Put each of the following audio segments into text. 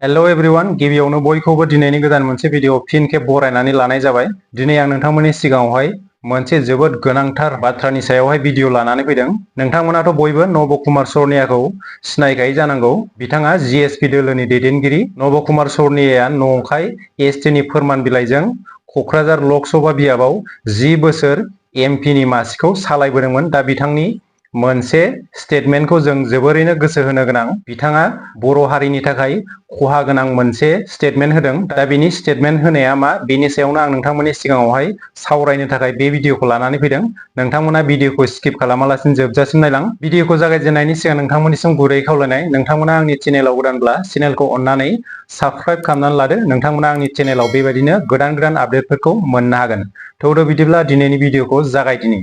Hello everyone, गिबियावनो बयखौबो दिनैनि गोदान मोनसे भिडिअ फिन खेब बरायनानै लानाय जाबाय। दिनै आं नोंथांमोननि सिगाङावहाय मोनसे जोबोद गोनांथार बाथ्रानि सायावहाय भिडिअ लानानै फैदों। नोंथांमोनाथ' बयबो नब कुमार सौर्याखौ सिनायखायो जानांगौ। बिथाङा जिएसपि दोलोनि दैदेनगिरि। नब कुमार सौर्याया नंखाय एसटिनि फोरमान बिलाइजों क'क्राझार लकसभा बियाबाव 10 बोसोर एमपिनि मासिखौ सालायबोदोंमोन। दा बिथांनि मोनसे स्टेटमेन्टखौ जों जोबोरैनो गोसो होनो गोनां। बिथाङा बर' हारिनि थाखाय खहा गोनां मोनसे स्टेटमेन्ट होदों। दा बेनि स्टेटमेन्ट होनाया मा, बेनि सायावनो आं नोंथांमोननि सिगाङावहाय सावरायनो थाखाय बे भिडिअखौ लानानै फैदों। नोंथांमोना भिडिअखौ स्किप खालामालासिनो जोबजासिम नायलां। भिडिअखौ जागायजेननायनि सिगां नोंथांमोननिसिम गुरै खावलायनाय, नोंथांमोना आंनि चेनेलाव गोदानब्ला चेनेलखौ अन्नानै साबस्क्राइब खालामनानै लादो। नोंथांमोना आंनि चेनेलाव बेबायदिनो गोदान आपडेटफोरखौ मोननो हागोन। थौदो बिदिब्ला दिनैनि भिडिअखौ जागायदिनि।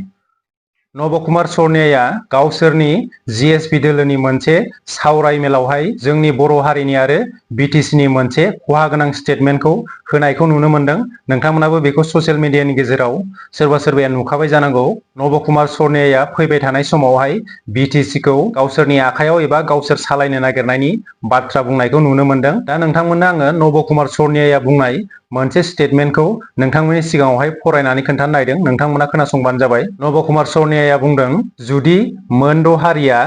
नब कुमार सौर्याया गावसोरनि जिएसपि दोलोनि मोनसे सावराय मेलावहाय जोंनि बर' हारिनि आरो बिटिसिनि मोनसे खहा गोनां स्टेटमेन्टखौ होनायखौ नुनो मोनदों। नोंथांमोनाबो बेखौ ससियेल मिडियानि गेजेराव सोरबा सोरबाया नुखाबाय जानांगौ। नब कुमार सौर्याया फैबाय थानाय समावहाय बिटिसिखौ गावसोरनि आखायाव एबा गावसोर सालायनो नागिरनायनि बाथ्रा बुंनायखौ नुनो मोनदों। दा नोंथांमोननो आङो नब कुमार सौर्याया बुंनाय मोनसे स्टेटमेन्टखौ नोंथांमोननि सिगाङावहाय फरायनानै खोन्थानो नागिरदों। नोंथांमोना खोनासंबानो जाबाय। नब कुमार सौर्याया बुंदों, जुदि मोनद' हारिया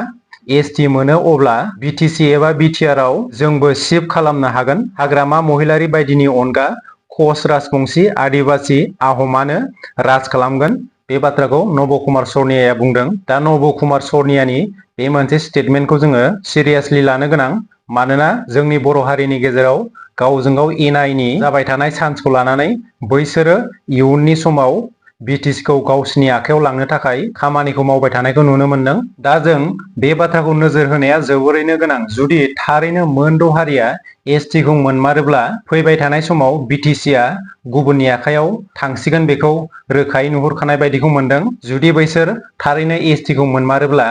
एसटि मोनो अब्ला बिटिसि एबा बिटिआरआव जोंबो शिफ्ट खालामनो हागोन। हाग्रामा महिलारि बायदिनि अनगा कच राजबंसि आदिबासि आहमानो राज खालामगोन। बे बाथ्राखौ नब कुमार सौर्याया बुंदों। दा नब कुमार सौर्यानि बे मोनसे स्टेटमेन्टखौ जोङो सिरियासलि लानो गोनां। मानोना जोंनि बर' हारिनि गेजेराव गावजों गाव एना एनि जाबाय थानाय चान्सखौ लानानै बैसोरो इयुननि समाव बिटिसिखौ गावसिनि आखायाव लांनो थाखाय खामानिखौ मावबाय थानायखौ नुनो मोनदों। दा जों बे बाथ्राखौ नोजोर होनाया जोबोरैनो गोनां। जुदि थारैनो मोनद' हारिया एसटिखौ मोनमारोब्ला फैबाय थानाय समाव बिटिसिआ गुबुननि आखायाव थांसिगोन, बेखौ रोखायै नुहुरखानाय बायदिखौ मोनदों। जुदि बैसोर थारैनो एसटिखौ मोनमारोब्ला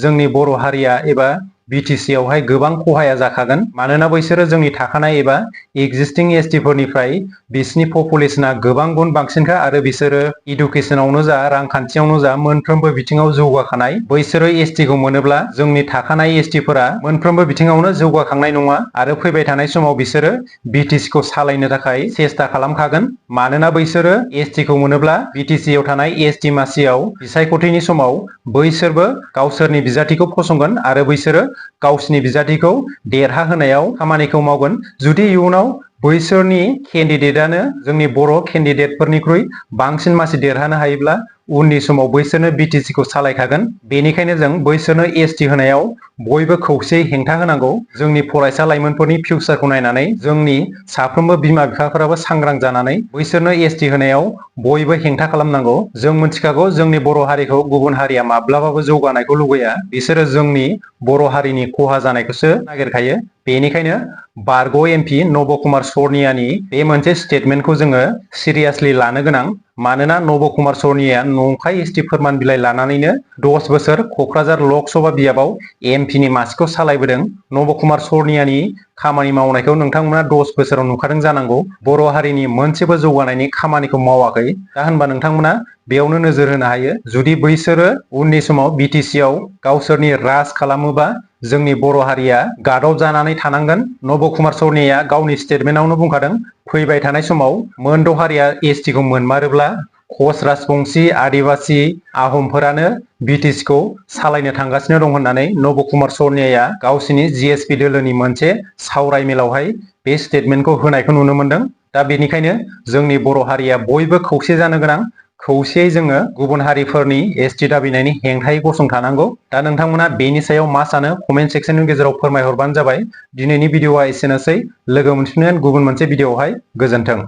जोंनि बर' हारिया एबा बिटिसि आवहाय गोबां खहाया जाखागोन। मानोना बैसोरो जोंनि थाखानाय एबा एक्जिस्टिं एसटिफोरनिफ्राय बिसिनि पपुलेसना गोबां गुन बांसिनखा आरो बिसोरो इडुकेसनावनो जा रांखान्थियावनो जा मोनफ्रोमबो बिथिङाव जौगाखानाय। बैसोरो एसटिखौ मोनोब्ला जोंनि थाखानाय एसटिफोरा मोनफ्रोमबो बिथिङावनो जौगाखांनाय नङा आरो फैबाय थानाय समाव बिसोरो बिटिसिखौ सालायनो थाखाय सेस्था खालामखागोन। मानोना बैसोरो एसटिखौ मोनोब्ला बिटिसिआव थानाय एसटि मासियाव बिसायख'थिनि समाव बैसोरबो गावसोरनि बिजाथिखौ फसंगोन आरो बैसोरो गावसिनि बिजाथिखौ देरहाहोनायाव खामानिखौ मावगोन। जुदि इयुनाव बैसोरनि केन्डिडेटआनो जोंनि बर' केन्डिडेटफोरनिख्रुइ बांसिन मासि देरहानो हायोब्ला उननि समाव बैसोरनो बिटिसिखौ सालायखागोन। बेनिखायनो जों बैसोरनो एसटि होनायाव बयबो खौसेयै हेंथा होनांगौ। जोंनि फरायसा लाइमोनफोरनि फिउचारखौ नायनानै जोंनि साफ्रोमबो बिमा बिफाफोराबो सांग्रां जानानै बैसोरनो एसटि होनायाव बयबो हेंथा खालामनांगौ। जों मिथिखागौ जोंनि बर' हारिखौ गुबुन हारिया माब्लाबाबो जौगानायखौ लुबैया। बिसोरो जोंनि बर' हारिनि खहा जानायखौसो नागिरखायो। बेनिखायनो बारग' एमपि नब कुमार सौर्यानि बे मोनसे स्टेटमेन्टखौ जोङो सिरियासलि लानो गोनां। मानोना नब कुमार सौर्याया नंखाय एसटि फोरमान बिलाइ लानानैनो 10 बोसोर क'क्राझार लकसभा बियाबाव एमपिनि मासिखौ सालायबोदों। नब कुमार सौर्यानि खामानि मावनायखौ नोंथांमोना 10 बोसोराव नुखादों जानांगौ। बर' हारिनि मोनसेबो जौगानायनि खामानिखौ मावाखै। दा होनबा नोंथांमोना बेयावनो नोजोर होनो हायो। जुदि बैसोरो उननि समाव बिटिसिआव गावसोरनि राज खालामोबा जोंनि बर' हारिया गादब जानानै थानांगोन। नब कुमार सौर्याया गावनि स्टेटमेन्टआवनो बुंखादों, फैबाय थानाय समाव मोनद' हारिया एसटिखौ मोनमारोब्ला कच राजबंसि आदिबासि आहमफोरानो बिटिसिखौ सालायनो थांगासिनो दं होननानै नब कुमार सौर्याया गावसिनि जिएसपि दोलोनि मोनसे सावराय मेलावहाय बे स्टेटमेन्टखौ होनायखौ नुनो मोनदों। दा बेनिखायनो जोंनि बर' हारिया बयबो खौसे जानो गोनां। खौसेयै जोङो गुबुन हारिफोरनि एसटि दाबिनायनि हेंथायै गसंथानांगौ। दा नोंथांमोना बेनि सायाव मा सानो कमेन्ट सेक्सननि गेजेराव फोरमायहरबानो जाबाय। दिनैनि भिडिअआ एसेनोसै। लोगो मोनफिनगोन गुबुन मोनसे भिडिअआवहाय। गोजोन्थों।